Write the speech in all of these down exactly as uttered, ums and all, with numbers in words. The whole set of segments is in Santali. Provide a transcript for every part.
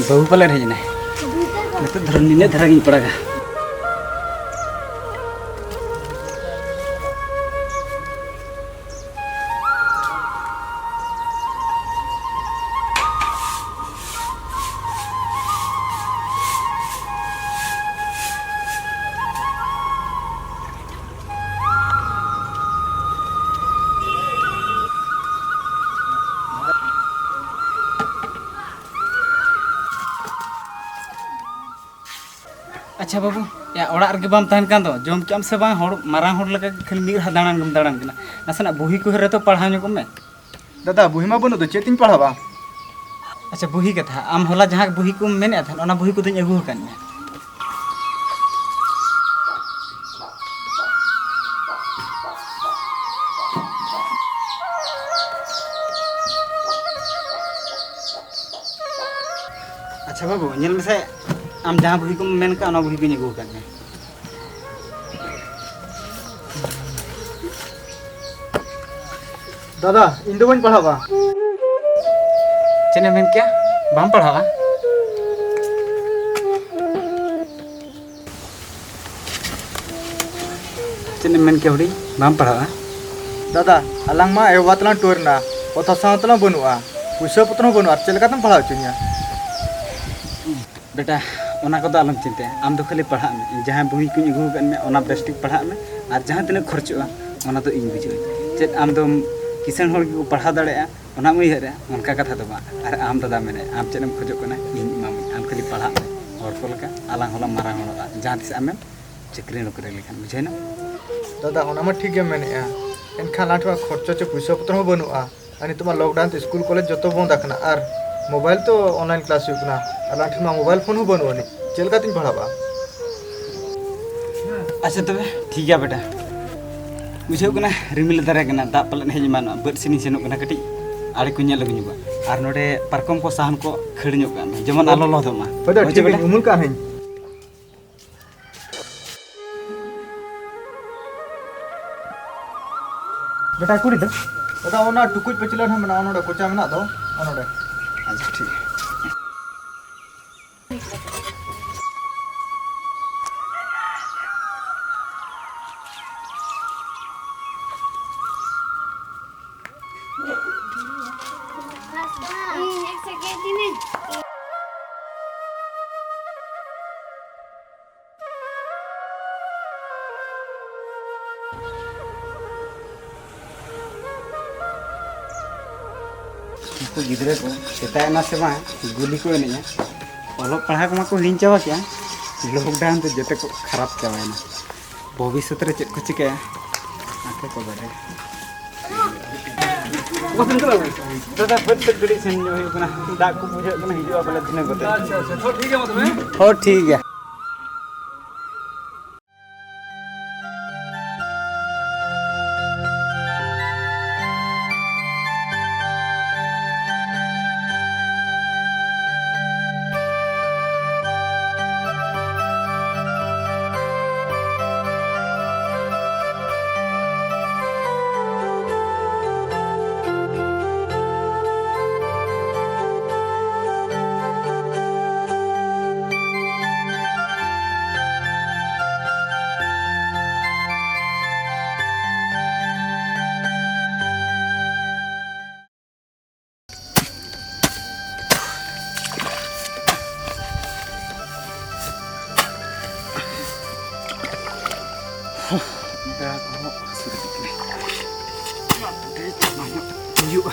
ᱵᱟᱹᱦᱩ ᱯᱟᱞᱮᱱ ᱦᱮᱡ ᱮᱱᱟᱭ᱾ ᱱᱤᱛᱚᱜ ᱫᱷᱚᱨᱚ ᱱᱤᱱᱟᱹᱜ ᱫᱷᱟᱨᱟ ᱜᱤᱧ ᱯᱟᱲᱟᱜᱟ᱾ ᱟᱪᱪᱷᱟ ᱵᱟᱹᱵᱩ, ᱭᱟ, ᱚᱲᱟᱜ ᱨᱮᱜᱮ ᱵᱟᱢ ᱛᱟᱦᱮᱱ ᱠᱟᱱ ᱫᱚ, ᱡᱚᱢ ᱠᱮᱜ ᱟᱢ ᱥᱮ ᱵᱟᱝ? ᱦᱚᱲ, ᱢᱟᱨᱟᱝ ᱦᱚᱲ ᱞᱮᱠᱟ ᱠᱷᱟᱹᱞᱤ ᱢᱤᱫ ᱨᱟᱦᱟ ᱫᱟᱬᱟᱱ ᱜᱮᱢ ᱫᱟᱬᱟᱱ ᱠᱟᱱᱟ᱾ ᱱᱟᱥᱮᱱᱟᱜ ᱵᱩᱦᱤ ᱠᱚ ᱨᱮ ᱛᱚ ᱯᱟᱲᱦᱟᱣ ᱧᱚᱜᱚᱜ ᱢᱮ᱾ ᱫᱟᱫᱟ, ᱵᱩᱦᱤ ᱢᱟ ᱵᱟᱹᱱᱩᱜ ᱫᱚ, ᱪᱮᱫ ᱛᱤᱧ ᱯᱟᱲᱦᱟᱣᱟ? ᱟᱪᱪᱷᱟ, ᱵᱩᱦᱤ ᱠᱟᱛᱷᱟ, ᱟᱢ ᱦᱚᱞᱟ ᱡᱟᱦᱟᱸ ᱵᱩᱦᱤ ᱠᱚᱢ ᱢᱮᱱᱮᱫ ᱛᱟᱦᱮᱸᱫ, ᱚᱱᱟ ᱵᱩᱦᱤ ᱠᱚᱫᱚᱧ ᱟᱹᱜᱩ ᱟᱠᱟᱫ ᱢᱮᱭᱟ᱾ ᱟᱪᱪᱷᱟ ᱵᱟᱹᱵᱩ, ᱧᱮᱞ ᱢᱮᱥᱮ, ᱟᱢ ᱡᱟᱦᱟᱸ ᱵᱩᱦᱤ ᱠᱚᱢ ᱢᱮᱱ ᱠᱟᱜ, ᱚᱱᱟ ᱵᱩᱦᱤ ᱠᱚᱧ ᱟᱹᱜᱩ ᱟᱠᱟᱫ ᱢᱮᱭᱟ᱾ ᱫᱟᱫᱟ, ᱤᱧ ᱫᱚ ᱵᱟᱹᱧ ᱯᱟᱲᱦᱟᱜᱼᱟ᱾ ᱪᱮᱫ ᱮᱢ ᱢᱮᱱ ᱠᱮᱜᱼᱟ? ᱵᱟᱢ ᱯᱟᱲᱦᱟᱜᱼᱟ? ᱪᱮᱫ ᱮᱢ ᱢᱮᱱ ᱠᱮᱜᱼᱟ ᱦᱩᱰᱤᱧ? ᱵᱟᱢ ᱯᱟᱲᱦᱟᱜᱼᱟ? ᱫᱟᱫᱟ, ᱟᱞᱟᱝ ᱢᱟ ᱟᱭᱳ ᱵᱟᱵᱟ ᱛᱟᱞᱟᱝ ᱴᱩᱣᱟᱹᱨ ᱮᱱᱟ, ᱚᱛ ᱦᱟᱥᱟ ᱦᱚᱸ ᱛᱟᱞᱟᱝ ᱵᱟᱹᱱᱩᱜᱼᱟ, ᱯᱩᱭᱥᱟᱹ ᱯᱚᱛᱨᱚ ᱦᱚᱸ ᱵᱟᱹᱱᱩᱜᱼᱟ, ᱟᱨ ᱪᱮᱫ ᱞᱮᱠᱟᱛᱮᱢ ᱯᱟᱲᱦᱟᱣ ᱦᱚᱪᱚᱧᱟ? ᱵᱮᱴᱟ, ᱚᱱᱟ ᱠᱚᱫᱚ ᱟᱞᱚᱢ ᱪᱤᱱᱛᱟᱹᱭᱟ, ᱟᱢ ᱫᱚ ᱠᱷᱟᱹᱞᱤ ᱯᱟᱲᱦᱟᱜ ᱢᱮ᱾ ᱤᱧ ᱡᱟᱦᱟᱸ ᱵᱳᱭ ᱠᱚᱧ ᱟᱹᱜᱩ ᱟᱠᱟᱫ ᱢᱮ, ᱚᱱᱟ ᱵᱮᱥ ᱴᱷᱤᱠ ᱯᱟᱲᱦᱟᱜ ᱢᱮ, ᱟᱨ ᱡᱟᱦᱟᱸ ᱛᱤᱱᱟᱹᱜ ᱠᱷᱚᱨᱪᱚᱜᱼᱟ, ᱚᱱᱟ ᱫᱚ ᱤᱧ ᱵᱩᱡᱷᱟᱹᱣᱟᱹᱧ᱾ ᱪᱮᱫ ᱟᱢ ᱫᱚᱢ ᱠᱤᱥᱟᱹᱬ ᱦᱚᱲ ᱜᱮᱠᱚ ᱯᱟᱲᱦᱟᱣ ᱫᱟᱲᱮᱭᱟᱜᱼᱟ, ᱚᱱᱟᱢ ᱩᱭᱦᱟᱹᱨᱟ? ᱚᱱᱠᱟ ᱠᱟᱛᱷᱟ ᱫᱚ ᱵᱟᱝ᱾ ᱟᱨ ᱟᱢ ᱫᱟᱫᱟ ᱢᱮᱱᱟᱭ, ᱟᱢ ᱪᱮᱫ ᱮᱢ ᱠᱷᱚᱡᱚᱜ ᱠᱟᱱᱟ, ᱤᱧ ᱮᱢᱟᱢᱟᱹᱧ᱾ ᱟᱢ ᱠᱷᱟᱹᱞᱤ ᱯᱟᱲᱦᱟᱜ ᱢᱮ, ᱦᱚᱲ ᱠᱚ ᱞᱮᱠᱟ ᱟᱞᱟᱝ ᱦᱚᱸᱞᱟᱝ ᱢᱟᱨᱟᱝ ᱦᱚᱲᱚᱜᱼᱟ, ᱡᱟᱦᱟᱸ ᱛᱤᱥ ᱟᱢᱮᱢ ᱪᱟᱹᱠᱨᱤ ᱱᱚᱠᱨᱤ ᱞᱮᱠᱷᱟᱱ᱾ ᱵᱩᱡᱷᱟᱹᱣᱱᱟ? ᱫᱟᱫᱟ, ᱚᱱᱟ ᱢᱟ ᱴᱷᱤᱠ ᱜᱮᱢ ᱢᱮᱱᱮᱫᱼᱟ, ᱮᱱᱠᱷᱟᱱ ᱟᱞᱟᱝ ᱴᱷᱮᱱ ᱢᱟ ᱠᱷᱚᱨᱪᱟ ᱪᱮ ᱯᱩᱭᱥᱟᱹ ᱯᱚᱛᱨᱚ ᱦᱚᱸ ᱵᱟᱹᱱᱩᱜᱼᱟ᱾ ᱟᱨ ᱱᱤᱛᱚᱜ ᱢᱟ lockdown ᱛᱮ ᱥᱠᱩᱞ ᱠᱚᱞᱮᱡᱽ ᱡᱚᱛᱚ ᱵᱚᱱᱫ ᱟᱠᱟᱱᱟ, ᱟᱨ mobile ᱛᱚ online class ᱦᱩᱭᱩᱜ ᱠᱟᱱᱟ, ᱟᱨ ᱟᱞᱟᱝ ᱴᱷᱮᱱ ᱢᱟ mobile phone ᱦᱚᱸ ᱵᱟᱹᱱᱩᱜ ᱟᱹᱱᱤᱡ, ᱪᱮᱫ ᱞᱮᱠᱟᱛᱤᱧ ᱯᱟᱲᱦᱟᱜᱼᱟ? ᱟᱪᱪᱷᱟ ᱛᱚᱵᱮ ᱴᱷᱤᱠ ᱜᱮᱭᱟ ᱵᱮᱴᱟ, ᱵᱩᱡᱷᱟᱹᱣ ᱠᱟᱱᱟ ᱨᱤᱢᱤᱞ ᱫᱟᱨᱮ ᱠᱟᱱᱟ, ᱫᱟᱜ ᱯᱟᱞᱮᱱ ᱦᱮᱡ ᱮᱢᱟᱱᱚᱜᱼᱟ, ᱵᱟᱹᱫᱽ ᱥᱮᱱᱤᱧ ᱥᱮᱱᱚᱜ ᱠᱟᱱᱟ, ᱠᱟᱹᱴᱤᱡ ᱟᱲᱮ ᱠᱚ ᱧᱮᱞ ᱟᱹᱜᱩ ᱧᱚᱜᱚᱜᱼᱟ, ᱟᱨ ᱱᱚᱰᱮ ᱯᱟᱨᱠᱚᱢ ᱠᱚ ᱥᱟᱦᱟᱱ ᱠᱚ ᱠᱷᱟᱹᱲ ᱧᱚᱜ ᱠᱟᱜ ᱢᱮ, ᱡᱮᱢᱚᱱ ᱟᱞᱚ ᱞᱚᱦᱚᱫᱚᱜ ᱢᱟ᱾ ᱦᱳᱭ ᱫᱟ, ᱴᱷᱤᱠ ᱦᱳᱭ ᱜᱮ, ᱪᱮ ᱵᱮᱴᱟ? ᱩᱢᱩᱞ ᱠᱟᱜ ᱟᱹᱧ᱾ ᱵᱮᱴᱟ, ᱠᱩᱲᱤ ᱫᱚ? ᱫᱟᱫᱟ, ᱚᱱᱟ ᱴᱩᱠᱩᱡ ᱯᱟᱹᱪᱞᱟᱹ ᱦᱚᱸ ᱢᱮᱱᱟᱜᱼᱟ, ᱱᱚᱰᱮ ᱠᱚᱪᱟ ᱢᱮᱱᱟᱜ ᱫᱚ, ᱱᱚᱰᱮ᱾ ᱟᱪᱪᱷᱟ, ᱴᱷᱤᱠ ᱜᱮᱭᱟ᱾ ᱱᱩᱠᱩ ᱜᱤᱫᱽᱨᱟᱹ ᱠᱚ ᱥᱮᱛᱟᱜ ᱮᱱᱟ ᱥᱮ ᱵᱟᱝ, ᱜᱩᱞᱤ ᱠᱚ ᱮᱱᱮᱡᱼᱟ᱾ ᱚᱞᱚᱜ ᱯᱟᱲᱦᱟᱣ ᱠᱚᱢᱟ ᱠᱚ ᱦᱤᱲᱤᱧ ᱪᱟᱵᱟ ᱠᱮᱜᱼᱟ, lockdown ᱛᱮ ᱡᱚᱛᱚ ᱠᱚ ᱠᱷᱟᱨᱟᱯ ᱪᱟᱵᱟᱭᱮᱱᱟ᱾ ᱵᱷᱚᱵᱤᱥᱥᱚᱛ ᱨᱮ ᱪᱮᱫ ᱠᱚ ᱪᱤᱠᱟᱹᱭᱟ, ᱟᱯᱮ ᱠᱚ ᱵᱟᱰᱟᱭᱟ᱾ ᱚᱠᱟ ᱥᱮᱱ ᱪᱟᱞᱟᱜ ᱟᱵᱚᱱ? ᱫᱟᱫᱟ, ᱵᱟᱹᱫᱽ ᱥᱮᱫ ᱠᱟᱹᱴᱤᱡ ᱥᱮᱱ ᱧᱚᱜ ᱦᱩᱭᱩᱜ ᱠᱟᱱᱟ, ᱫᱟᱜ ᱠᱚ ᱵᱩᱡᱷᱟᱹᱜ ᱠᱟᱱᱟ, ᱦᱤᱡᱩᱜᱼᱟ ᱯᱟᱞᱮ ᱫᱷᱤᱱᱟᱹᱝ ᱠᱚᱛᱮ᱾ ᱟᱪᱪᱷᱟ, ᱟᱪᱪᱷᱟ, ᱛᱚ ᱴᱷᱤᱠ ᱜᱮᱭᱟ ᱢᱟ ᱛᱚᱵᱮ᱾ ᱦᱚᱸ, ᱴᱷᱤᱠ ᱜᱮᱭᱟ᱾ ᱵᱮᱲᱟ ᱠᱚᱦᱚᱸ ᱦᱟᱹᱥᱩᱨ ᱤᱫᱤᱜ ᱠᱟᱱᱟ᱾ ᱚᱱᱟᱛᱮ ᱪᱟᱞᱟᱣ ᱧᱚᱜ ᱦᱩᱭᱩᱜᱼᱟ᱾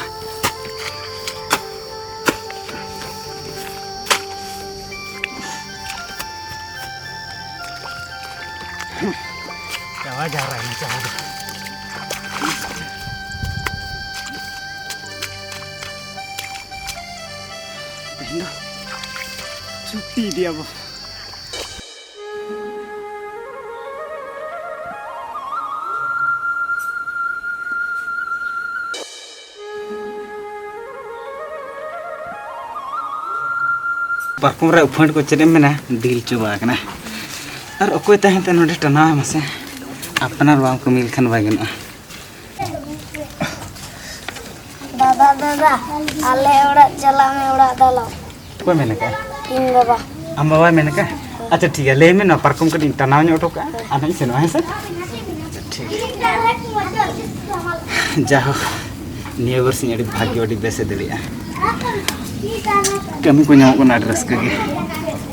ᱪᱟᱵᱟ ᱡᱟᱣᱨᱟᱭᱮᱱᱟ ᱪᱟᱵᱟ ᱫᱚ᱾ ᱛᱮᱦᱮᱧ ᱫᱚ ᱪᱷᱩᱴᱤ ᱤᱫᱤᱭᱟᱵᱚ᱾ ᱯᱟᱨᱠᱚᱢ ᱨᱮ ᱩᱯᱷᱟᱹᱸᱰ ᱠᱚ ᱪᱮᱫ ᱮᱢ ᱢᱮᱱᱟ, ᱫᱤᱞ ᱪᱚᱵᱟ ᱟᱠᱟᱱᱟ᱾ ᱟᱨ ᱚᱠᱚᱭ ᱛᱟᱦᱮᱱ ᱛᱮ ᱱᱚᱰᱮ ᱴᱟᱱᱟᱣ ᱢᱟᱥᱮ, ᱟᱯᱱᱟᱨ ᱵᱟᱢ ᱠᱟᱹᱢᱤ ᱞᱮᱠᱷᱟᱱ ᱵᱟᱭ ᱜᱟᱱᱚᱜᱼᱟ᱾ ᱵᱟᱵᱟ, ᱵᱟᱵᱟ᱾ ᱟᱞᱮ ᱚᱲᱟᱜ ᱪᱟᱞᱟᱜ ᱢᱮ, ᱚᱲᱟᱜ ᱫᱟᱞᱚᱵ᱾ ᱚᱠᱚᱭ ᱢᱮᱱ ᱟᱠᱟᱫᱼᱟ? ᱤᱧ ᱵᱟᱵᱟ᱾ ᱟᱢ ᱵᱟᱵᱟᱭ ᱢᱮᱱ ᱟᱠᱟᱫᱼᱟ? ᱟᱪᱪᱷᱟ, ᱴᱷᱤᱠ ᱜᱮᱭᱟ, ᱞᱟᱹᱭ ᱢᱮ, ᱱᱚᱣᱟ ᱯᱟᱨᱠᱚᱢ ᱠᱟᱹᱴᱤᱡ ᱤᱧ ᱴᱟᱱᱟᱣ ᱧᱚᱜ ᱦᱚᱴᱚ ᱠᱟᱜᱼᱟ, ᱟᱨ ᱦᱟᱸᱜ ᱤᱧ ᱥᱮᱱᱚᱜᱼᱟ, ᱦᱮᱸ ᱥᱮ? ᱟᱪᱪᱷᱟ, ᱴᱷᱤᱠ ᱜᱮᱭᱟ᱾ ᱡᱟᱭᱦᱳᱠ, ᱱᱤᱭᱟᱹ ᱵᱟᱨ ᱥᱤᱧ ᱟᱹᱰᱤ ᱵᱷᱟᱜᱽᱭᱚ, ᱟᱹᱰᱤ ᱵᱮᱥᱮ ᱫᱟᱲᱮᱭᱟᱜᱼᱟ᱾ ᱠᱟᱹᱢᱤ ᱠᱚ ᱧᱟᱢᱚᱜ ᱠᱟᱱᱟ, ᱟᱹᱰᱤ ᱨᱟᱹᱥᱠᱟᱹ ᱜᱮ᱾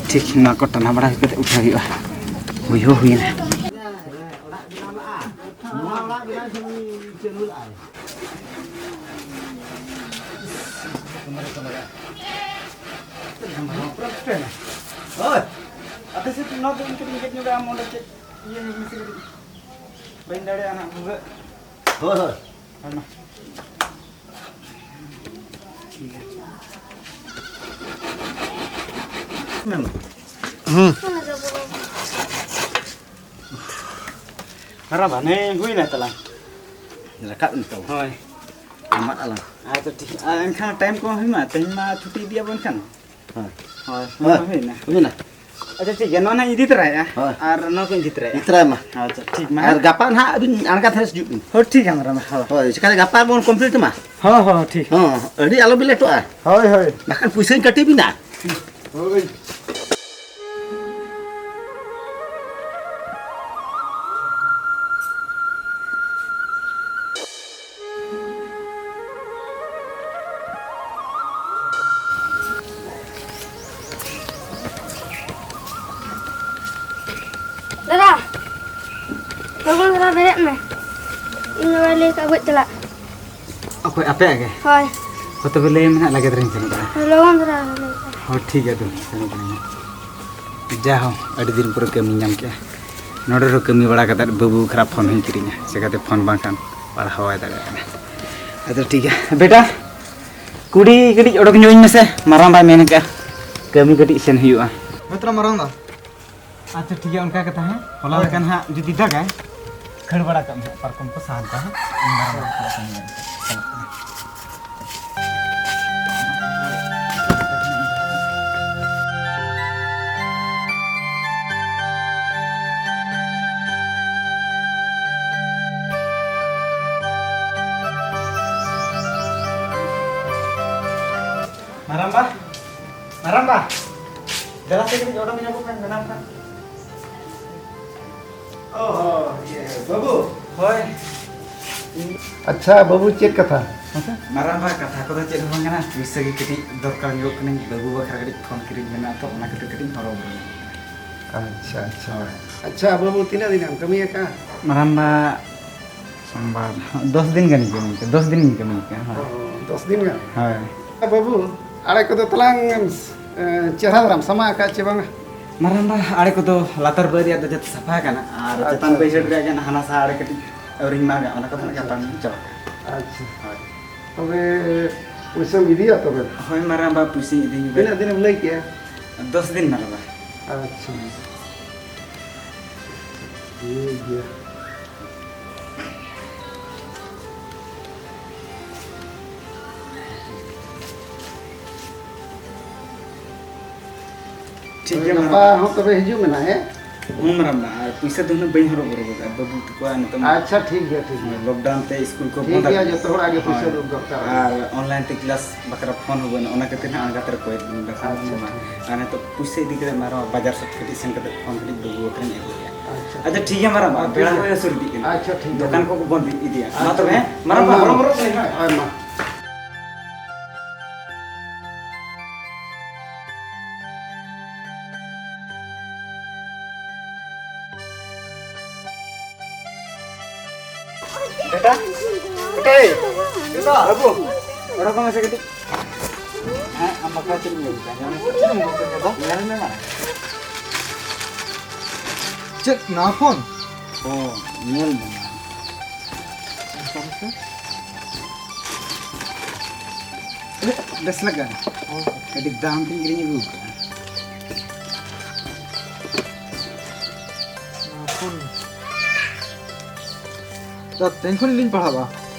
ᱴᱷᱤᱠ ᱱᱚᱣᱟ ᱠᱚ ᱴᱟᱱᱟ ᱵᱟᱲᱟ ᱠᱟᱛᱮ ᱩᱴᱷᱟᱹᱣ ᱦᱩᱭᱩᱜᱼᱟ᱾ ᱦᱩᱭ ᱦᱚᱸ ᱦᱩᱭᱮᱱᱟ᱾ ᱦᱳᱭ᱾ ᱟᱯᱮ ᱥᱮᱫ ᱱᱚᱣᱟ ᱫᱚ ᱤᱱᱠᱟᱹ ᱜᱮᱫ ᱧᱚᱜᱟ, ᱟᱢ ᱚᱸᱰᱮ ᱪᱮᱫ ᱤᱭᱟᱹ ᱢᱮᱥᱮ ᱠᱟᱹᱴᱤᱡ᱾ ᱵᱟᱹᱧ ᱫᱟᱲᱮᱭᱟᱜᱼᱟ ᱱᱟᱜ ᱵᱷᱩᱜᱟᱹᱜ᱾ ᱦᱳᱭ, ᱦᱳᱭ᱾ ᱦᱳᱭ ᱢᱟ᱾ ᱴᱷᱤᱠ ᱜᱮᱭᱟ᱾ ᱢᱮᱱ ᱢᱮ᱾ ᱦᱩᱸ᱾ ᱦᱟᱨᱟ ᱵᱟᱱᱮ ᱦᱩᱭᱱᱟ ᱛᱟᱞᱟᱝ᱾ ᱨᱟᱠᱟᱵ ᱮᱱ ᱛᱟᱵᱚᱱ᱾ ᱦᱳᱭ᱾ ᱟᱢᱟᱜ ᱟᱞᱟᱝ᱾ ᱟᱪᱪᱷᱟ, ᱴᱷᱤᱠ᱾ ᱟᱨ ᱮᱱᱠᱷᱟᱱ ᱴᱟᱭᱤᱢ ᱠᱚ ᱦᱩᱭ ᱢᱟ, ᱛᱮᱦᱮᱧ ᱢᱟ ᱪᱷᱩᱴᱤ ᱤᱫᱤᱭᱟᱵᱚᱱ ᱮᱱᱠᱷᱟᱱ᱾ ᱦᱳᱭ᱾ ᱦᱳᱭ, ᱦᱳᱭ᱾ ᱦᱩᱭᱱᱟ᱾ ᱦᱩᱭᱱᱟ᱾ ᱟᱪᱪᱷᱟ, ᱴᱷᱤᱠ ᱜᱮᱭᱟ, ᱱᱚᱣᱟ ᱱᱟᱜ ᱤᱧ ᱤᱫᱤ ᱛᱚᱨᱟᱭᱟ᱾ ᱦᱳᱭ᱾ ᱟᱨ ᱱᱚᱣᱟ ᱠᱚᱧ ᱤᱫᱤ ᱛᱚᱨᱟᱭᱟ᱾ ᱤᱫᱤ ᱛᱚᱨᱟᱭ ᱢᱟ᱾ ᱟᱪᱪᱷᱟ, ᱴᱷᱤᱠ ᱢᱟ ᱟᱨ ᱦᱟᱸᱜ᱾ ᱜᱟᱯᱟ ᱱᱟᱦᱟᱜ ᱟᱹᱵᱤᱱ ᱟᱬᱜᱟᱛ ᱫᱷᱟᱨᱟ ᱥᱮᱫ ᱦᱤᱡᱩᱜ ᱵᱤᱱ᱾ ᱦᱳᱭ, ᱴᱷᱤᱠ ᱜᱮᱭᱟ, ᱢᱟᱨᱟᱝ ᱢᱟ, ᱦᱳᱭ᱾ ᱦᱳᱭ, ᱪᱤᱠᱟᱹᱛᱮ ᱜᱟᱯᱟ ᱵᱚᱱ ᱠᱚᱢᱯᱞᱤᱴ ᱢᱟ᱾ ᱦᱳᱭ, ᱦᱳᱭ, ᱴᱷᱤᱠ᱾ ᱦᱚᱸ, ᱟᱹᱰᱤ ᱟᱞᱚ ᱵᱤᱱ ᱞᱮᱴᱚᱜᱼᱟ᱾ ᱦᱳᱭ, ᱦᱳᱭ᱾ ᱵᱟᱠᱷᱟᱱ ᱯᱩᱭᱥᱟᱹᱧ ᱠᱟᱹᱴᱤ ᱵᱤᱱᱟ᱾ ᱦᱳᱭ᱾ ᱫᱟᱫᱟ, ᱞᱚᱜᱚᱱ ᱫᱷᱟᱨᱟ ᱵᱮᱨᱮᱫ ᱢᱮ᱾ ᱤᱧ ᱵᱟᱵᱟᱭ ᱞᱟᱹᱭ ᱠᱟᱜ ᱵᱟᱹᱧ ᱪᱟᱞᱟᱜ᱾ ᱚᱠᱚᱭ, ᱟᱯᱮᱭᱟᱜ ᱜᱮ? ᱦᱳᱭ᱾ ᱦᱳᱭ, ᱛᱚᱵᱮ ᱞᱟᱹᱭ ᱢᱮ ᱦᱟᱸᱜ, ᱞᱟᱜᱮ ᱫᱷᱟᱨᱟᱧ ᱥᱮᱱᱚᱜ ᱠᱟᱱᱟ᱾ ᱞᱚᱜᱚᱱ ᱫᱷᱟᱨᱟ ᱞᱟᱹᱭ ᱠᱟᱜ᱾ ᱦᱳᱭ, ᱴᱷᱤᱠ ᱜᱮᱭᱟ, ᱫᱩ, ᱥᱮᱱᱚᱜ ᱠᱟᱹᱱᱟᱹᱧ ᱦᱟᱸᱜ᱾ ᱡᱟ ᱦᱳ, ᱟᱹᱰᱤ ᱫᱤᱱ ᱯᱚᱨᱮ ᱠᱟᱹᱢᱤᱧ ᱧᱟᱢ ᱠᱮᱜᱼᱟ᱾ ᱱᱚᱰᱮ ᱨᱮᱦᱚᱸ ᱠᱟᱹᱢᱤ ᱵᱟᱲᱟ ᱠᱟᱛᱮᱫ ᱵᱟᱹᱵᱩ ᱠᱷᱟᱨᱟᱯ ᱯᱷᱳᱱ ᱦᱚᱸᱧ ᱠᱤᱨᱤᱧᱟ, ᱪᱤᱠᱟᱹᱛᱮ ᱯᱷᱳᱱ ᱵᱟᱝᱠᱷᱟᱱ ᱯᱟᱲᱦᱟᱣ ᱵᱟᱭ ᱫᱟᱲᱮᱭᱟᱜ ᱠᱟᱱᱟ᱾ ᱟᱫᱚ ᱴᱷᱤᱠ ᱜᱮᱭᱟ, ᱵᱮᱴᱟ, ᱠᱩᱰᱤ ᱠᱟᱹᱴᱤᱡ ᱚᱰᱚᱠ ᱧᱚᱜ ᱟᱹᱧ ᱢᱮᱥᱮ, ᱢᱟᱨᱟᱝ ᱵᱟᱭ ᱢᱮᱱ ᱠᱟᱜᱼᱟ, ᱠᱟᱹᱢᱤ ᱠᱟᱹᱴᱤᱡ ᱥᱮᱱ ᱦᱩᱭᱩᱜᱼᱟ᱾ ᱦᱳᱭ ᱛᱚᱨᱟ ᱢᱟᱨᱟᱝ ᱫᱟ᱾ ᱟᱪᱪᱷᱟ, ᱴᱷᱤᱠ ᱜᱮᱭᱟ, ᱚᱱᱠᱟ ᱠᱟᱛᱷᱟ, ᱦᱮᱸ? ᱦᱚᱞᱟ ᱦᱳᱭ᱾ ᱞᱮᱠᱟᱱ ᱦᱟᱸᱜ ᱡᱩᱫᱤ ᱫᱟᱜᱟᱭ, ᱠᱷᱟᱹᱲ ᱵᱟᱲᱟ ᱠᱟᱜ ᱢᱮ ᱦᱟᱸᱜ, ᱯᱟᱨᱠᱚᱢ ᱠᱚ ᱥᱟᱦᱟᱱ ᱠᱚ, ᱦᱮᱸ? ᱤᱧ ᱢᱟᱨᱟᱝ ᱵᱟᱹᱵᱩ ᱥᱟᱞᱟᱜ ᱠᱟᱹᱢᱤ ᱧᱮᱞ ᱠᱟᱛᱮ ᱪᱟᱞᱟᱜ ᱠᱟᱱᱟ᱾ ᱢᱟᱨᱟᱝᱵᱟ, ᱢᱟᱨᱟᱝᱵᱟ, ᱫᱮᱞᱟ ᱥᱮ ᱠᱟᱹᱴᱤᱡ ᱚᱰᱚᱠ ᱧᱚᱜᱚᱜ ᱢᱮ, ᱢᱮᱱᱟᱢ ᱠᱷᱟᱱ᱾ ᱚ ᱦᱚᱸ, ᱤᱭᱟᱹ, ᱵᱟᱹᱵᱩ᱾ ᱦᱳᱭ᱾ ᱟᱪᱪᱷᱟ ᱵᱟᱹᱵᱩ, ᱪᱮᱫ ᱠᱟᱛᱷᱟ? ᱢᱟᱨᱟᱝᱵᱟ, ᱠᱟᱛᱷᱟ ᱠᱚᱫᱚ ᱪᱮᱫ ᱦᱚᱸ ᱵᱟᱝ ᱠᱟᱱᱟ, ᱯᱩᱭᱥᱟᱹ ᱜᱮ ᱠᱟᱹᱴᱤᱡ ᱫᱚᱨᱠᱟᱨ ᱧᱚᱜᱚᱜ ᱠᱟᱹᱱᱟᱹᱧ, ᱵᱟᱹᱵᱩ ᱵᱟᱠᱷᱨᱟ ᱠᱟᱹᱴᱤᱡ ᱯᱷᱳᱱ ᱠᱤᱨᱤᱧ ᱢᱮᱱᱟᱜᱼᱟ, ᱛᱚ ᱚᱱᱟ ᱠᱷᱟᱹᱛᱤᱨ ᱠᱟᱹᱴᱤᱡ ᱦᱚᱨᱚᱵᱚᱨᱚ ᱧᱚᱜ ᱠᱟᱱᱟ᱾ ᱟᱪᱪᱷᱟ, ᱟᱪᱪᱷᱟ᱾ ᱦᱳᱭ᱾ ᱟᱪᱪᱷᱟ ᱵᱟᱹᱵᱩ, ᱛᱤᱱᱟᱹᱜ ᱫᱤᱱᱮᱢ ᱠᱟᱹᱢᱤ ᱟᱠᱟᱫᱼᱟ? ᱢᱟᱨᱟᱝᱵᱟ, ᱥᱳᱢᱵᱟᱨ, ᱫᱚᱥ ᱫᱤᱱ ᱜᱟᱱᱤᱧ ᱠᱟᱹᱢᱤ ᱠᱟᱜᱼᱟ, ᱫᱚᱥ ᱫᱤᱱᱤᱧ ᱠᱟᱹᱢᱤ ᱠᱟᱜᱼᱟ, ᱦᱳᱭ᱾ ᱚ, ᱫᱚᱥ ᱫᱤᱱ ᱜᱟᱱ? ᱦᱳᱭ᱾ ᱵᱟᱹᱵᱩ, ᱟᱲᱮ ᱠᱚᱫᱚ ᱛᱟᱞᱟᱝ ᱮᱢ, ᱮ, ᱪᱮᱦᱨᱟ ᱫᱷᱟᱨᱟᱢ ᱥᱟᱢᱟ ᱟᱠᱟᱫ ᱪᱮ ᱵᱟᱝᱟ? ᱢᱟᱨᱟᱝᱵᱟ, ᱟᱲᱮ ᱠᱚᱫᱚ ᱞᱟᱛᱟᱨ ᱵᱟᱹᱫᱽ ᱨᱮᱭᱟᱜ ᱫᱚ ᱡᱚᱛᱚ ᱥᱟᱯᱷᱟ ᱟᱠᱟᱱᱟ, ᱟᱨ ᱟᱪᱪᱷᱟ, ᱪᱮᱛᱟᱱ ᱟᱪᱪᱷᱟ᱾ ᱵᱟᱹᱭᱦᱟᱹᱲ ᱨᱮᱭᱟᱜ ᱜᱮ ᱦᱟᱱᱟ ᱥᱟ ᱟᱲᱮ ᱠᱟᱹᱴᱤᱡ ᱟᱹᱣᱨᱤᱧ ᱢᱟᱜᱟ, ᱚᱱᱟ ᱠᱚᱫᱚ ᱦᱟᱸᱜ ᱟᱪᱪᱷᱟ, ᱜᱟᱯᱟ ᱟᱪᱪᱷᱟ᱾ ᱢᱮᱭᱟᱝ ᱪᱟᱵᱟᱜ ᱠᱟᱱᱟ᱾ ᱟᱪᱪᱷᱟ᱾ ᱦᱳᱭ᱾ ᱛᱚᱵᱮ ᱯᱩᱭᱥᱟᱹᱢ ᱤᱫᱤᱭᱟ ᱛᱚᱵᱮ? ᱦᱳᱭ ᱢᱟᱨᱟᱝᱵᱟ, ᱯᱩᱭᱥᱟᱹᱧ ᱤᱫᱤᱧ ᱜᱮ᱾ ᱛᱤᱱᱟᱹᱜ ᱫᱤᱱᱮᱢ ᱞᱟᱹᱭ ᱠᱮᱜᱼᱟ? ᱫᱚᱥ ᱫᱤᱱ ᱢᱟᱨᱟᱝᱵᱟ᱾ ᱟᱪᱪᱷᱟ᱾ ᱴᱷᱤᱠ ᱜᱮᱭᱟ᱾ ᱴᱷᱤᱠ ᱜᱮᱭᱟ, ᱜᱟᱯᱟ ᱢᱟᱨᱟᱝ᱾ ᱦᱚᱸ ᱛᱚᱵᱮ ᱦᱤᱡᱩᱜ ᱢᱮ ᱱᱟᱦᱟᱜ, ᱦᱮᱸ? ᱦᱚᱸ, ᱢᱟᱨᱟᱝ ᱵᱟ, ᱟᱨ ᱯᱩᱭᱥᱟᱹ ᱫᱚ ᱦᱩᱱᱟᱹᱝ ᱵᱟᱹᱧ ᱦᱚᱨᱚ ᱵᱚᱨᱚ ᱜᱚᱫᱟ, ᱵᱟᱹᱵᱩ ᱛᱟᱠᱚᱣᱟ ᱱᱤᱛᱚᱜ ᱢᱟ᱾ ᱟᱪᱪᱷᱟ, ᱴᱷᱤᱠ ᱜᱮᱭᱟ, ᱴᱷᱤᱠ ᱜᱮᱭᱟ᱾ ᱞᱚᱠᱰᱟᱣᱩᱱ ᱛᱮ ᱥᱠᱩᱞ ᱠᱚ ᱴᱷᱤᱠ ᱵᱚᱱᱫ ᱜᱮᱭᱟ, ᱟᱠᱟᱱᱟ᱾ ᱡᱚᱛᱚ ᱦᱚᱲᱟᱜ ᱜᱮ ᱯᱩᱭᱥᱟᱹ ᱦᱳᱭ᱾ ᱫᱚ ᱫᱚᱨᱠᱟᱨ᱾ ᱟᱨ ᱚᱱᱞᱟᱭᱤᱱ ᱛᱮ ᱠᱞᱟᱥ ᱵᱟᱠᱷᱨᱟ ᱯᱷᱳᱱ ᱦᱚᱸ ᱵᱟᱹᱱᱩᱜᱼᱟ, ᱚᱱᱟ ᱠᱷᱟᱹᱛᱤᱨ ᱦᱟᱸᱜ ᱟᱬᱜᱟᱛ ᱨᱮ ᱠᱚᱭᱮᱠ ᱫᱤᱱ ᱵᱟᱠᱷᱟᱱ ᱟᱪᱪᱷᱟ, ᱵᱟᱹᱱᱩᱜᱼᱟ᱾ ᱴᱷᱤᱠ᱾ ᱟᱨ ᱱᱤᱛᱚᱜ ᱯᱩᱭᱥᱟᱹ ᱤᱫᱤ ᱠᱟᱛᱮ ᱢᱟ ᱟᱨᱦᱚᱸ ᱵᱟᱡᱟᱨ ᱥᱮᱫ ᱠᱟᱹᱴᱤᱡ ᱥᱮᱱ ᱠᱟᱛᱮ ᱯᱷᱳᱱ ᱠᱟᱹᱴᱤᱡ ᱵᱟᱹᱵᱩ ᱟᱹᱠᱷᱨᱤᱧ ᱟᱹᱜᱩᱭᱟ᱾ ᱟᱪᱪᱷᱟ᱾ ᱟᱪᱪᱷᱟ, ᱴᱷᱤᱠ ᱜᱮᱭᱟ, ᱢᱟᱨᱟᱝ ᱵᱟ, ᱟᱨ ᱵᱮᱲᱟ ᱛᱤᱥ ᱦᱚᱸ ᱥᱩᱨ ᱤᱫᱤᱜ ᱠᱟᱱᱟ᱾ ᱟᱪᱪᱷᱟ, ᱴᱷᱤᱠ ᱜᱮᱭᱟ᱾ ᱫᱚᱠᱟᱱ ᱠᱚᱠᱚ ᱵᱚᱱᱫ ᱤᱫᱤᱭᱟ᱾ ᱢᱟ ᱟᱪᱪᱷᱟ᱾ ᱛᱚᱵᱮ, ᱦᱮᱸ? ᱢᱟᱨᱟᱝ ᱵᱟ, ᱦᱳᱭ, ᱦᱚᱨᱚ ᱢᱟ᱾ ᱵᱚᱨᱚ ᱠᱟᱹᱱᱟᱹᱧ, ᱦᱳᱭ᱾ ᱦᱳᱭ, ᱢᱟ᱾ ᱵᱮᱴᱟ, ᱵᱮᱴᱟ, ᱮᱭ, ᱵᱮᱴᱟ, ᱵᱟᱹᱵᱩ, ᱚᱰᱚᱠ ᱢᱮᱥᱮ ᱠᱟᱹᱴᱤᱡ᱾ ᱦᱮᱸ, ᱟᱢ ᱵᱟᱠᱷᱨᱟ ᱪᱮᱫ ᱤᱧ ᱟᱹᱜᱩ ᱠᱟᱜᱼᱟ? ᱧᱮᱞ ᱢᱮ, ᱪᱮᱫ ᱮᱢ ᱟᱹᱜᱩ ᱠᱟᱫᱟ? ᱧᱮᱞ ᱢᱮ ᱢᱟᱲᱟᱝ᱾ ᱪᱮᱫ, ᱱᱟᱣᱟ ᱯᱷᱳᱱ? ᱦᱚᱸ, ᱧᱮᱞ ᱢᱮ ᱢᱟᱲᱟᱝ᱾ ᱵᱮᱥ ᱞᱟᱜᱟ᱾ ᱟᱹᱰᱤ ᱫᱟᱢ ᱛᱤᱧ ᱠᱤᱨᱤᱧ ᱟᱹᱜᱩ ᱠᱟᱜᱼᱟ᱾ ᱛᱚ, ᱛᱮᱦᱮᱧ ᱠᱷᱚᱱ ᱞᱤᱧ ᱯᱟᱲᱦᱟᱜᱼᱟ᱾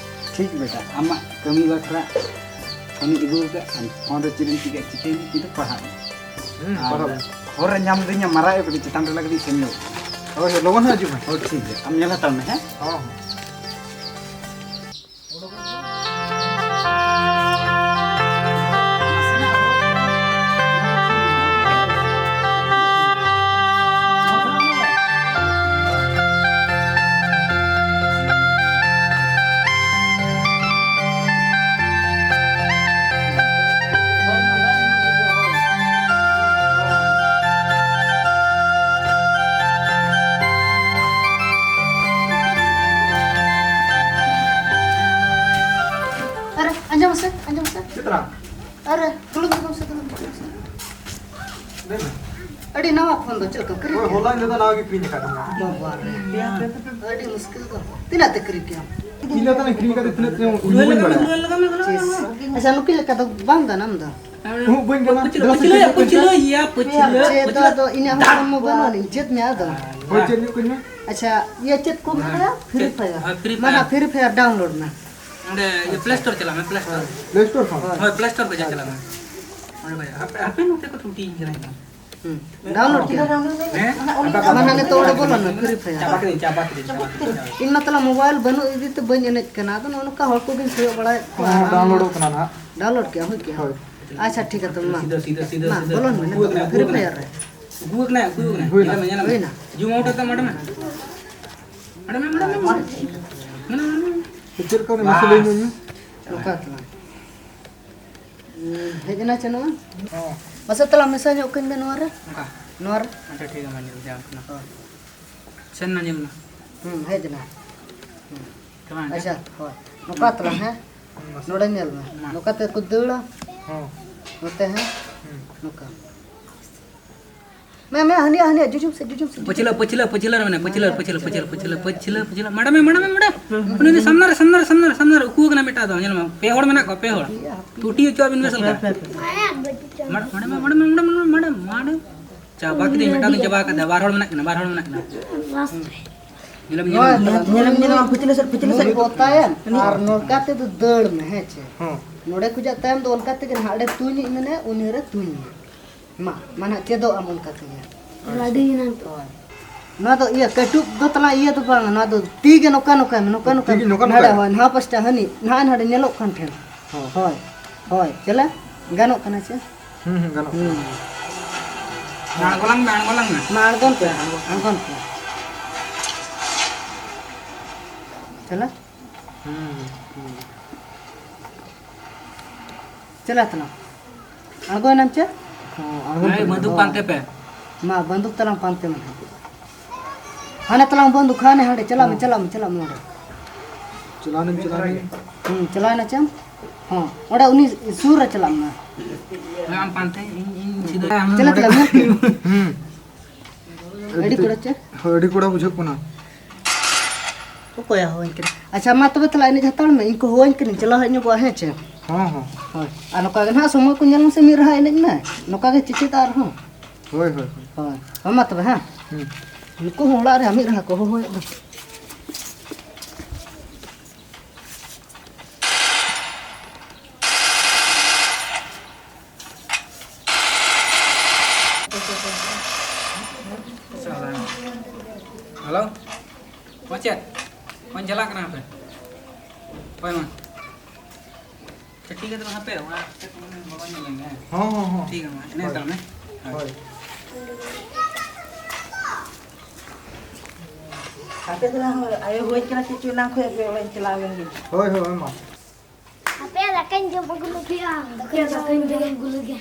ᱴᱷᱤᱠ ᱵᱮᱴᱟ, ᱟᱢᱟᱜ ᱠᱟᱹᱢᱤ ᱵᱟᱠᱷᱨᱟ ᱯᱷᱳᱱᱤᱧ ᱟᱹᱜᱩ ᱠᱟᱜᱼᱟ᱾ ᱟᱢ ᱯᱷᱳᱱ ᱨᱮ ᱪᱮᱫ ᱮᱢ ᱪᱤᱠᱟᱹᱭᱟ, ᱪᱤᱠᱟᱹᱭ ᱢᱮ, ᱠᱤᱱᱛᱩ ᱯᱟᱲᱦᱟᱜ ᱢᱮ᱾ ᱦᱩᱸ, ᱟᱨ ᱯᱟᱲᱦᱟᱜ ᱢᱮ᱾ ᱦᱚᱨ ᱨᱮ ᱧᱟᱢ ᱫᱩᱧ ᱢᱟᱨᱟᱜ ᱟᱭᱳ ᱠᱟᱹᱴᱤᱡ ᱪᱮᱛᱟᱱ ᱨᱮ ᱞᱟᱜ ᱠᱟᱹᱴᱤᱡ ᱥᱮᱱ ᱧᱚᱜ᱾ ᱦᱳᱭ, ᱦᱳᱭ, ᱞᱚᱜᱚᱱ ᱦᱚᱸ ᱦᱤᱡᱩᱜ ᱢᱮ᱾ ᱦᱳᱭ, ᱴᱷᱤᱠ ᱜᱮᱭᱟ, ᱟᱢ ᱧᱮᱞ ᱦᱟᱛᱟᱲ ᱢᱮ, ᱦᱮᱸ? ᱦᱚᱸ, ᱦᱚᱸ᱾ ᱟᱹᱰᱤ ᱱᱟᱣᱟ ᱯᱷᱳᱱ ᱫᱚ ᱪᱮᱫ ᱞᱮᱠᱟ ᱠᱤᱨᱤᱧ ᱦᱳᱭ, ᱠᱮᱫᱟ? ᱦᱚᱞᱟ ᱧᱤᱫᱟᱹ ᱱᱟᱣᱟ ᱜᱮ ᱠᱤᱨᱤᱧ ᱟᱠᱟᱫ ᱛᱟᱦᱮᱱᱟ᱾ ᱵᱟᱵᱟ ᱨᱮ, ᱟᱹᱰᱤ ᱢᱩᱥᱠᱤᱞ ᱫᱚ᱾ ᱛᱤᱱᱟᱹᱜ ᱛᱮ ᱠᱤᱨᱤᱧ ᱠᱮᱫᱟ? ᱤᱧ ᱫᱚ ᱛᱟᱦᱞᱮ ᱠᱤᱨᱤᱧ ᱠᱟᱛᱮ ᱛᱤᱱᱟᱹᱜ ᱛᱮ ᱩᱭᱦᱟᱹᱨ ᱵᱟᱹᱧ ᱵᱟᱲᱟᱭᱟ᱾ ᱪᱤᱥ᱾ ᱟᱪᱪᱷᱟ, ᱱᱩᱠᱤᱱ ᱞᱮᱠᱟ ᱫᱚ ᱵᱟᱝ ᱜᱟᱱᱟᱢ ᱫᱚ᱾ ᱩᱦᱩᱸ, ᱵᱟᱹᱧ ᱜᱟᱱᱟ᱾ ᱯᱟᱹᱪᱷᱞᱟᱹ, ᱫᱮᱞᱟ ᱥᱮ ᱯᱟᱹᱪᱷᱞᱟᱹ, ᱪᱮᱫ ᱠᱚ ᱯᱟᱹᱪᱷᱞᱟᱹ, ᱢᱮᱛᱟᱜᱼᱟ? ᱤᱭᱟ, ᱯᱟᱹᱪᱷᱞᱟᱹ, ᱪᱮᱫ ᱫᱚ ᱯᱟᱹᱪᱷᱞᱟᱹ᱾ ᱟᱫᱚ ᱤᱧᱟᱹᱜ ᱦᱚᱸ ᱦᱚᱲᱢᱚ ᱵᱟᱹᱱᱩᱜ ᱟᱹᱱᱤᱡ, ᱪᱮᱫ ᱢᱮ ᱟᱫᱚ? ᱦᱳᱭ, ᱪᱮᱫ ᱧᱚᱜ ᱠᱟᱹᱧ ᱢᱮ? ᱟᱪᱪᱷᱟ, ᱤᱭᱟᱹ ᱪᱮᱫ ᱠᱚ ᱢᱮᱛᱟᱜᱼᱟ? ᱦᱮᱸ, Free Fire᱾ ᱦᱳᱭ, Free ᱢᱟ ᱱᱟ, Fire᱾ Free Fire download ᱢᱮ᱾ ᱚᱸᱰᱮ ᱤᱭᱟᱹ Play Store ᱪᱟᱞᱟᱜ ᱢᱮ, Play Store᱾ Play Store ᱠᱷᱚᱱ? ᱦᱳᱭ, Play Store ᱠᱷᱚᱱ ᱪᱟᱞᱟᱜ ᱢᱮ᱾ ᱚᱸᱰᱮ ᱠᱷᱚᱱ, ᱦᱟᱯᱮ, ᱦᱟᱯᱮ ᱱᱚᱛᱮ ᱠᱚ ᱪᱷᱩᱴᱤᱧ ᱠᱟᱱᱟ ᱤᱧ ᱫᱚ᱾ ᱦᱩᱸ᱾ Download ᱠᱮᱫᱟ? ᱦᱮᱸ? ᱢᱟᱱᱮ ᱱᱤᱛᱚᱜ ᱚᱸᱰᱮ ᱵᱚᱞᱚᱱᱟ, Free Fire᱾ ᱪᱟᱵᱟ ᱠᱮᱫᱟᱹᱧ, ᱪᱟᱵᱟ ᱠᱮᱫᱟᱹᱧ, ᱪᱟᱵᱟ ᱠᱮᱫᱟᱹᱧ, ᱪᱟᱵᱟ ᱠᱮᱫᱟᱹᱧ᱾ ᱤᱧ ᱢᱟ ᱛᱟᱞᱟ mobile ᱵᱟᱹᱱᱩᱜ ᱤᱫᱤ ᱛᱮ ᱵᱟᱹᱧ ᱮᱱᱮᱡ ᱠᱟᱱᱟ᱾ ᱟᱫᱚ ᱱᱚᱜᱼᱚ ᱱᱚᱝᱠᱟ ᱦᱚᱲ ᱠᱚᱜᱮᱧ ᱠᱚᱭᱚᱜ ᱵᱟᱲᱟᱭᱮᱫ ᱠᱚᱣᱟ᱾ ᱦᱚᱸ, downloadᱚᱜ ᱠᱟᱱᱟ ᱱᱟᱦᱟᱜ᱾ Download ᱠᱮᱜᱼᱟᱢ, ᱦᱩᱭ ᱠᱮᱜᱼᱟ? ᱦᱳᱭ᱾ ᱟᱪᱪᱷᱟ, ᱴᱷᱤᱠ ᱜᱮᱭᱟ, ᱛᱚᱵᱮ ᱢᱟ᱾ ᱥᱤᱫᱷᱟᱹ, ᱥᱤᱫᱷᱟᱹ, ᱥᱤᱫᱷᱟᱹ, ᱢᱟ, ᱥᱤᱫᱷᱟᱹ᱾ ᱵᱚᱞᱚᱱ ᱢᱮ, ᱩᱠᱩ ᱟᱠᱟᱱᱟᱭ, Free Fire ᱨᱮ᱾ ᱩᱠᱩ ᱟᱠᱟᱱᱟᱭ, ᱩᱠᱩ ᱟᱠᱟᱱᱟᱭ᱾ ᱦᱩᱭᱱᱟ᱾ ᱧᱮᱞ ᱢᱮ, ᱧᱮᱞ ᱢᱮ᱾ ᱦᱩᱭᱱᱟ᱾ Zoom out ᱟᱛᱮ ᱢᱟᱰᱮ ᱢᱮ᱾ ᱢᱟᱰᱮ ᱢᱮ, ᱢᱟᱰᱮ ᱢᱮ, ᱢᱟᱰᱮ ᱢᱮ᱾ ᱢᱟᱰᱮ ᱢᱮ, ᱢᱟᱰᱮ ᱢᱮ᱾ ᱪᱮᱫ ᱞᱮᱠᱟ ᱩᱱᱤ ᱢᱟᱥᱮ ᱞᱟᱹᱭ ᱧᱚᱜ ᱢᱮ᱾ ᱱᱚᱝᱠᱟ ᱛᱟᱞᱟᱝ᱾ ᱦᱩᱸ, ᱦᱮᱡ ᱮᱱᱟ ᱪᱮ ᱱᱚᱣᱟ? ᱦᱚᱸ᱾ ᱢᱟᱥᱮ ᱛᱟᱞᱟᱝ ᱢᱮᱥᱟ ᱧᱚᱜ ᱠᱟᱹᱧ ᱢᱮ ᱱᱚᱣᱟ ᱨᱮ᱾ ᱚᱠᱟ? ᱱᱚᱣᱟ ᱨᱮ᱾ ᱟᱪᱪᱷᱟ, ᱴᱷᱤᱠ ᱜᱮᱭᱟ, ᱢᱟ ᱧᱮᱞ ᱡᱟᱣ ᱠᱟᱱᱟ᱾ ᱦᱳᱭ᱾ ᱥᱮᱱ ᱱᱟ, ᱧᱮᱞ ᱢᱮ᱾ ᱦᱩᱸ, ᱦᱮᱡ ᱮᱱᱟ᱾ ᱦᱩᱸ᱾ ᱪᱟᱞᱟᱣ ᱮᱱ ᱟᱪᱪᱷᱟ, ᱜᱮ᱾ ᱦᱳᱭ᱾ ᱱᱚᱝᱠᱟ ᱛᱟᱞᱟᱝ, ᱦᱮᱸ? ᱦᱩᱸ, ᱢᱟᱥᱮ᱾ ᱱᱚᱰᱮ ᱧᱮᱞ ᱢᱮ᱾ ᱢᱟ᱾ ᱱᱚᱝᱠᱟ ᱛᱮ ᱠᱚ ᱫᱟᱹᱲᱟ᱾ ᱦᱚᱸ᱾ ᱱᱚᱛᱮ, ᱦᱮᱸ? ᱦᱩᱸ᱾ ᱱᱚᱝᱠᱟ᱾ ᱢᱮ, ᱢᱮ, ᱦᱟᱹᱱᱤᱭᱟ, ᱦᱟᱹᱱᱤᱭᱟ, ᱡᱚᱡᱚᱢ ᱥᱮᱫ, ᱡᱚᱡᱚᱢ ᱥᱮᱫ, ᱯᱟᱹᱪᱷᱞᱟᱹ, ᱡᱚᱡᱚᱢ ᱥᱮᱫ᱾ ᱯᱟᱹᱪᱷᱞᱟᱹ, ᱯᱟᱹᱪᱷᱞᱟᱹ ᱨᱮ ᱢᱮᱱᱟᱭᱟ, ᱯᱟᱹᱪᱷᱞᱟᱹ, ᱦᱟᱹᱱᱤᱭᱟ, ᱯᱟᱹᱪᱷᱞᱟᱹ, ᱯᱟᱹᱪᱷᱞᱟᱹ, ᱯᱟᱹᱪᱷᱞᱟᱹ, ᱯᱟᱹᱪᱷᱞᱟᱹ, ᱯᱟᱹᱪᱷᱞᱟᱹ, ᱯᱟᱹᱪᱷᱞᱟᱹ, ᱢᱟᱰᱟᱢ ᱮ, ᱢᱟᱰᱟᱢ ᱮ, ᱢᱟᱰᱟᱢ᱾ ᱩᱱᱤ, ᱩᱱᱤ ᱥᱟᱢᱱᱟ ᱨᱮ, ᱥᱟᱢᱱᱟ ᱨᱮ, ᱥᱟᱢᱱᱟ ᱨᱮ, ᱥᱟᱢᱱᱟ ᱨᱮ ᱩᱠᱩ ᱟᱠᱟᱱᱟ ᱢᱤᱫᱴᱟᱝ ᱫᱚ, ᱧᱮᱞ ᱢᱮ, ᱯᱮ ᱦᱚᱲ ᱢᱮᱱᱟᱜ ᱠᱚᱣᱟ, ᱯᱮ ᱦᱚᱲ᱾ ᱦᱟᱹᱱᱤᱭᱟ, ᱦᱟᱹᱱᱤᱭᱟ᱾ ᱴᱩᱴᱤ ᱦᱚᱪᱚᱣᱟᱜ ᱵᱤᱱ ᱵᱮᱥ ᱞᱮᱠᱟ᱾ Madam, madam, madam, madam, madam. ᱪᱟᱵᱟ ᱠᱤᱫᱟᱹᱧ, ᱢᱤᱫᱴᱟᱝ ᱫᱚᱧ ᱪᱟᱵᱟ ᱠᱟᱫᱟ, ᱵᱟᱨ ᱦᱚᱲ ᱢᱮᱱᱟᱜ ᱠᱤᱱᱟ, ᱵᱟᱨ ᱦᱚᱲ ᱢᱮᱱᱟᱜ ᱠᱤᱱᱟ᱾ ᱧᱮᱞ ᱢᱮ, ᱧᱮᱞ ᱢᱮ᱾ ᱧᱮᱞ ᱢᱮ, ᱧᱮᱞ ᱢᱮ, ᱯᱟᱹᱪᱷᱞᱟᱹ ᱥᱮᱫ, ᱯᱟᱹᱪᱷᱞᱟᱹ ᱥᱮᱫ᱾ ᱱᱩᱭ ᱯᱚᱛᱟᱭᱮᱢ, ᱟᱨ ᱱᱚᱝᱠᱟ ᱛᱮᱫᱚ ᱫᱟᱹᱲ ᱢᱮ, ᱦᱮᱸ ᱪᱮ? ᱦᱚᱸ᱾ ᱱᱚᱰᱮ ᱠᱷᱚᱡᱟᱜ ᱛᱟᱭᱚᱢ ᱫᱚ ᱚᱱᱠᱟ ᱛᱮᱜᱮ ᱱᱟᱦᱟᱜ, ᱚᱸᱰᱮ ᱛᱩᱧᱤᱡ ᱢᱮᱱᱟᱭᱟ, ᱩᱱᱤ ᱨᱮ ᱛᱩᱧ ᱢᱮ᱾ ᱢᱟ, ᱢᱟ ᱱᱟᱦᱟᱜ ᱪᱮᱫᱚᱜ ᱟᱢ ᱚᱱᱠᱟ ᱛᱮᱜᱮ᱾ ᱟᱹᱰᱤ ᱮᱱᱟᱝ ᱛᱚ᱾ ᱦᱳᱭ᱾ ᱱᱚᱣᱟ ᱫᱚ ᱤᱭᱟᱹ, ᱠᱟᱹᱴᱩᱵ ᱫᱚ ᱛᱟᱞᱟᱝ ᱤᱭᱟᱹ ᱫᱚ ᱵᱟᱝ, ᱱᱚᱣᱟ ᱫᱚ ᱛᱤ ᱜᱮ ᱱᱚᱝᱠᱟ, ᱱᱚᱝᱠᱟ ᱢᱮ, ᱱᱚᱝᱠᱟ, ᱛᱤ ᱱᱚᱝᱠᱟ ᱜᱮ ᱢᱮ᱾ ᱱᱚᱝᱠᱟ, ᱱᱟᱰᱮ, ᱱᱚᱝᱠᱟ᱾ ᱦᱳᱭ, ᱱᱚᱣᱟ ᱯᱟᱥᱴᱟ ᱦᱟᱹᱱᱤ, ᱱᱟᱦᱟᱜ ᱱᱟᱰᱮ ᱧᱮᱞᱚᱜ ᱠᱟᱱ ᱴᱷᱮᱱ᱾ ᱦᱚᱸ᱾ ᱦᱳᱭ, ᱦᱳᱭ, ᱪᱮᱞᱮ? ᱜᱟᱱᱚᱜ ᱠᱟᱱᱟ ᱪᱮ? ᱦᱩᱸ, ᱦᱩᱸ, ᱜᱟᱱᱚᱜ ᱠᱟᱱᱟ᱾ ᱦᱩᱸ᱾ ᱢᱟ, ᱟᱬᱜᱚ ᱞᱟᱝ ᱢᱮ, ᱟᱬᱜᱚ ᱞᱟᱝ ᱢᱮ᱾ ᱢᱟ, ᱟᱬᱜᱚᱱ ᱯᱮ, ᱟᱬᱜᱚᱱ ᱯᱮ᱾ ᱪᱮᱞᱮ? ᱦᱩᱸ, ᱦᱩᱸ᱾ ᱪᱮᱞᱮ ᱛᱟᱞᱟᱝ? ᱟᱬᱜᱚᱭᱮᱱᱟᱢ ᱪᱮ? ᱦᱚᱸ, ᱟᱬᱜᱚᱱ ᱦᱮᱸ, ᱯᱮ᱾ ᱵᱟᱱᱫᱩᱠ ᱯᱟᱱᱛᱮ ᱯᱮ᱾ ᱢᱟ, ᱵᱟᱱᱫᱩᱠ ᱛᱟᱞᱟᱝ ᱯᱟᱱᱛᱮ ᱢᱮ᱾ ᱦᱟᱱᱮ ᱛᱟᱞᱟᱝ ᱵᱟᱱᱫᱩᱠ, ᱦᱟᱱᱮ ᱦᱟᱸᱰᱮ, ᱪᱟᱞᱟᱜ ᱢᱮ, ᱦᱚᱸ᱾ ᱪᱟᱞᱟᱜ ᱢᱮ, ᱪᱟᱞᱟᱜ ᱢᱮ ᱱᱚᱰᱮ᱾ ᱪᱟᱞᱟᱣ ᱱᱟᱹᱧ, ᱪᱟᱞᱟᱣ ᱱᱟᱹᱧ᱾ ᱦᱩᱸ, ᱪᱟᱞᱟᱣᱮᱱᱟ ᱪᱮ? ᱦᱚᱸ, ᱚᱸᱰᱮ ᱩᱱᱤ ᱥᱩᱨ ᱨᱮ ᱪᱟᱞᱟᱜ ᱢᱮ᱾ ᱦᱳᱭ, ᱟᱢ ᱯᱟᱱᱛᱮ, ᱤᱧ, ᱤᱧ ᱥᱤᱫᱷᱟᱹ ᱪᱟᱞᱟᱜ, ᱪᱟᱞᱟᱜ ᱢᱮ᱾ ᱦᱩᱸ᱾ ᱟᱹᱰᱤ ᱠᱚᱲᱟ ᱪᱮ? ᱦᱳᱭ, ᱟᱹᱰᱤ ᱠᱚᱲᱟ ᱵᱩᱡᱷᱟᱹᱜ ᱠᱟᱱᱟ᱾ ᱚᱠᱚᱭ ᱦᱚᱦᱚᱣᱟᱹᱧ ᱠᱟᱱᱟ? ᱟᱪᱪᱷᱟ, ᱢᱟ ᱛᱚᱵᱮ ᱛᱟᱦᱞᱮ ᱮᱱᱮᱡ ᱦᱟᱛᱟᱲ ᱢᱮ, ᱤᱧ ᱠᱚ ᱦᱚᱦᱚᱣᱟᱹᱧ ᱠᱟᱹᱱᱟᱹᱧ, ᱪᱟᱞᱟᱣ ᱦᱮᱡ ᱧᱚᱜᱚᱜᱼᱟ, ᱦᱮᱸ ᱪᱮ? ᱦᱚᱸ, ᱦᱚᱸ᱾ ᱦᱳᱭ, ᱟᱨ ᱱᱚᱝᱠᱟ ᱜᱮ ᱱᱟᱦᱟᱜ ᱥᱚᱢᱚᱭ ᱠᱚ ᱧᱮᱞ ᱢᱮᱥᱮ, ᱢᱤᱫ ᱨᱟᱦᱟ ᱮᱱᱮᱡ ᱢᱮ, ᱱᱚᱝᱠᱟ ᱜᱮ ᱪᱮᱪᱮᱫ ᱟᱨᱦᱚᱸ᱾ ᱦᱳᱭ, ᱦᱳᱭ, ᱦᱳᱭ᱾ ᱦᱳᱭ, ᱦᱳᱭ, ᱢᱟ ᱛᱚᱵᱮ, ᱦᱮᱸ᱾ ᱦᱩᱸ᱾ ᱱᱩᱠᱩ ᱦᱚᱸ ᱚᱲᱟᱜ ᱨᱮ ᱢᱤᱫ ᱨᱟᱦᱟ ᱠᱚ ᱦᱚᱦᱚᱭᱮᱫ ᱫᱚ᱾ ᱦᱮᱞᱳ, ᱢᱟᱪᱮᱫ, ᱚᱱ ᱪᱟᱞᱟᱜ ᱠᱟᱱᱟ ᱦᱟᱯᱮ᱾ ᱦᱳᱭ ᱢᱟ᱾ ᱟᱪᱪᱷᱟ, ᱴᱷᱤᱠ ᱜᱮᱭᱟ, ᱛᱚᱵᱮ ᱦᱟᱯᱮ, ᱚᱲᱟᱜ ᱥᱮᱫ ᱠᱷᱚᱱ ᱵᱚᱞᱚ ᱧᱚᱜ ᱞᱮᱱ ᱜᱮ, ᱦᱮᱸ᱾ ᱦᱚᱸ, ᱦᱚᱸ, ᱦᱚᱸ᱾ ᱴᱷᱤᱠ ᱜᱮᱭᱟ, ᱢᱟ, ᱮᱱᱮᱡ ᱦᱳᱭ᱾ ᱦᱟᱛᱟᱲ ᱢᱮ᱾ ᱦᱳᱭ᱾ ᱦᱳᱭ᱾ ᱟᱯᱮ ᱫᱚ ᱱᱟᱝ ᱟᱭᱳ ᱦᱩᱭ ᱠᱟᱱᱟ, ᱪᱮᱫ ᱪᱚ ᱮᱱᱟᱝ ᱠᱷᱚᱱ ᱟᱯᱮ ᱚᱲᱟᱜ ᱤᱧ ᱪᱟᱞᱟᱣ ᱞᱮᱱ ᱜᱮ᱾ ᱦᱳᱭ, ᱦᱳᱭ, ᱢᱟ᱾ ᱟᱯᱮᱭᱟᱜ ᱫᱟᱠᱟᱧ ᱡᱚᱢ ᱟᱹᱜᱩ ᱞᱮᱜᱮ᱾ ᱟᱯᱮᱭᱟᱜ ᱫᱟᱠᱟᱧ ᱡᱚᱢ ᱟᱹᱜᱩ ᱞᱮᱜᱮ᱾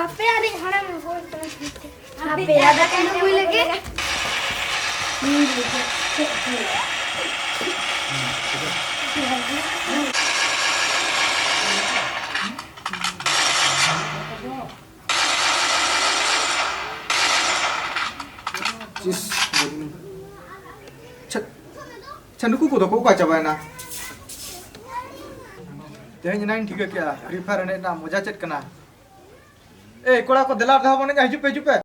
ᱟᱯᱮᱭᱟᱜ ᱟᱹᱰᱤ ᱦᱟᱲᱟᱢ ᱦᱩᱭ ᱠᱟᱱᱟ᱾ ᱟᱯᱮᱭᱟᱜ ᱫᱟᱠᱟᱧ ᱡᱚᱢ ᱟᱹᱜᱩ ᱞᱮᱜᱮ᱾ ᱪᱤᱥ, ᱪᱷᱟ, ᱪᱷᱟ, ᱱᱩᱠᱩ ᱠᱚᱫᱚ ᱠᱚ ᱚᱠᱟ ᱪᱟᱵᱟᱭᱮᱱᱟ? ᱛᱮᱦᱮᱧ ᱮᱱᱟᱝ ᱤᱧ ᱴᱷᱤᱠᱟᱹ ᱠᱮᱜᱼᱟ, Free Fire ᱮᱱᱮᱡ ᱨᱮᱱᱟᱜ ᱢᱚᱡᱟ ᱪᱮᱫ ᱠᱟᱱᱟ᱾ ᱮᱭ ᱠᱚᱲᱟ ᱠᱚ, ᱫᱮᱞᱟ ᱫᱮᱞᱟ ᱵᱚᱱ ᱮᱱᱮᱡᱼᱟ, ᱦᱤᱡᱩᱜ ᱯᱮ, ᱦᱤᱡᱩᱜ ᱯᱮ᱾